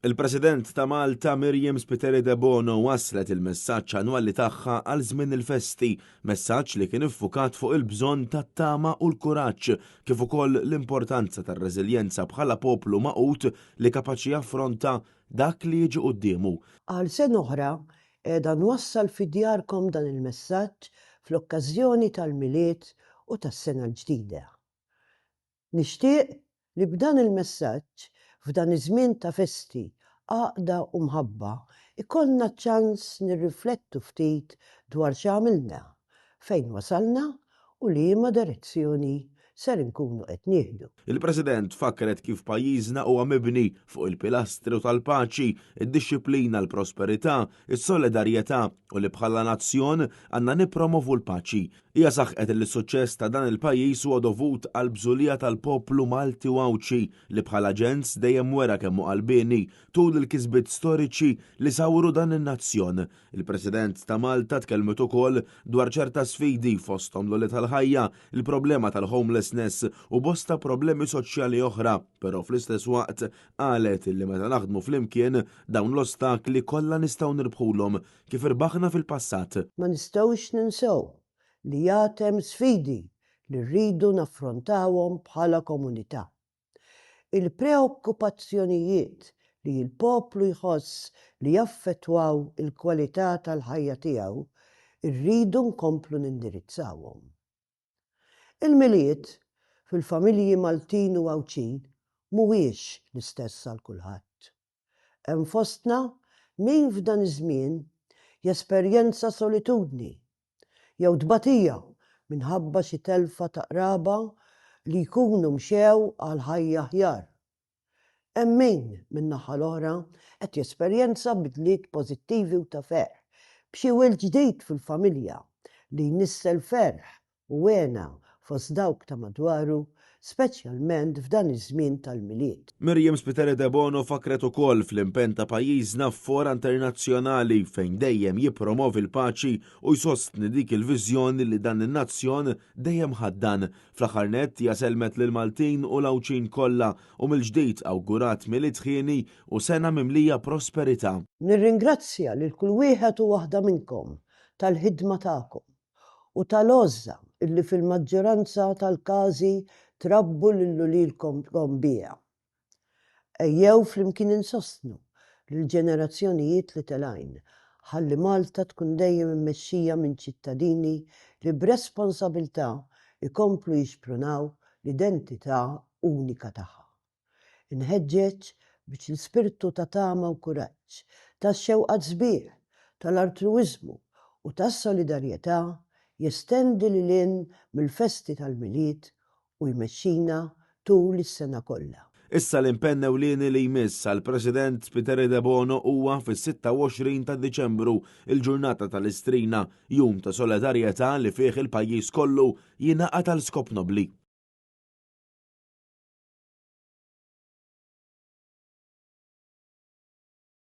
Il-President ta' Malta Myriam Spiteri Debono wasslet il-messaġġ annwali tagħha għal żmien il-festi, messaġġ li kien iffukat fuq il-bżonn tat-tama u l-kuraġġ, kif ukoll l-importanza tar-reżiljenza bħala poplu magħqud li kapaċi jaffronta dak li jiġi quddiemu. Għal sena oħra qiegħda nwassal fi djarkom dan il-messaġġ fl-okkażjoni tal-Milied u tas-Sena l-Ġdida. Nixtieq li b'dan il-messaġġ, f'dan iż-żmien ta' festi, għaqda u mħabba, ikollna ċ-ċans nirriflettu ftit dwar x'għamilna, fejn wasalna u liema direzzjoni ser inkunu qed nieħdu. Il-President fakkret kif pajjiżna huwa mibni fuq il-pilastru tal-paċi, id-dixxiplina, l-prosperità, is-solidarjetà u li bħala nazzjon għandna nippromovu l-paċi. Hija saħqet li s-suċċess ta' dan il-pajjiż huwa dovut għall-bżulija tal-poplu Malti u Għawdxi li bħala ġens dejjem wera kemm hu qalbieni tul il-kisbiet storiċi li sawru dan in-nazzjon. Il-President ta' Malta tkellmet ukoll dwar ċerta sfidi fosthom l-għoli tal-ħajja, il-problema tal-homelessness u bosta problemi soċjali oħra, però fl-istess waqt qalet li meta naħdmu flimkien dawn l-ostakli kollha nistgħu nirbħulhom kif irbaħna fil-passat. Ma nistgħux ninsew li għad hemm sfidi li rridu naffrontawhom bħala komunità. Il-preokkupazzjonijiet li l-poplu jħoss li jaffettwaw il-kwalità tal-ħajja tiegħu rridu nkomplu nindirizzawhom. Il-Milied fil-familji Maltin u Għawdxin mhuwiex l-istess għal kulħadd. Hemm fostna min f'dan iż-żmien jesperjenza solitudni jew tbatija minħabba xi telfa ta' qraba li jkunu mxew għal ħajja aħjar. Hemm min, min-naħa l-oħra, qed jesperjenza bidliet pożittivi u ta' ferħ b'xi wild ġdid fil-familja li jnissel ferħ u hena fost dawk ta' madwaru, speċjalment f'dan iż-żmien tal-Milied. Myriam Spiteri Debono fakkret ukoll fl-impenn ta' pajjiżna f'fora internazzjonali fejn dejjem jippromovi l-paċi u jsostni dik il-viżjoni li dan in-nazzjon dejjem ħaddan. Fl-aħħar nett hija sellmet lill-Maltin u l-Għawdxin kollha u mill-ġdid awgurat Milied ħieni u sena mimlija prosperità. Nirringrazzja lil kull wieħed u waħda minnkom tal-ħidma tagħkom u tal-għożża illi fil-maġġoranza tal-każi trabbu lil uliedkom biha. Ejjew flimkien insostnu lill-ġenerazzjonijiet li telgħin ħalli Malta tkun dejjem immexxija minn ċittadini li b'responsabilità jkomplu jixprunaw l-identità unika tagħha. Inħeġġeġ biex l-ispirtu ta' tama u kuraġġ, tax-xewqat sbieħ, tal-altruwiżmu u tas-solidarjetà jestendi lil hinn mill-festi tal-Milied u jmexxina tul is-sena kollha. Issa l-impenn ewlieni li jmiss għall-President Spiteri Debono huwa fis-26 ta' Diċembru, il-ġurnata tal-Istrina, jum ta' solidarjetà li fih il-pajjiż kollu jingħaqad għal skop nobbli.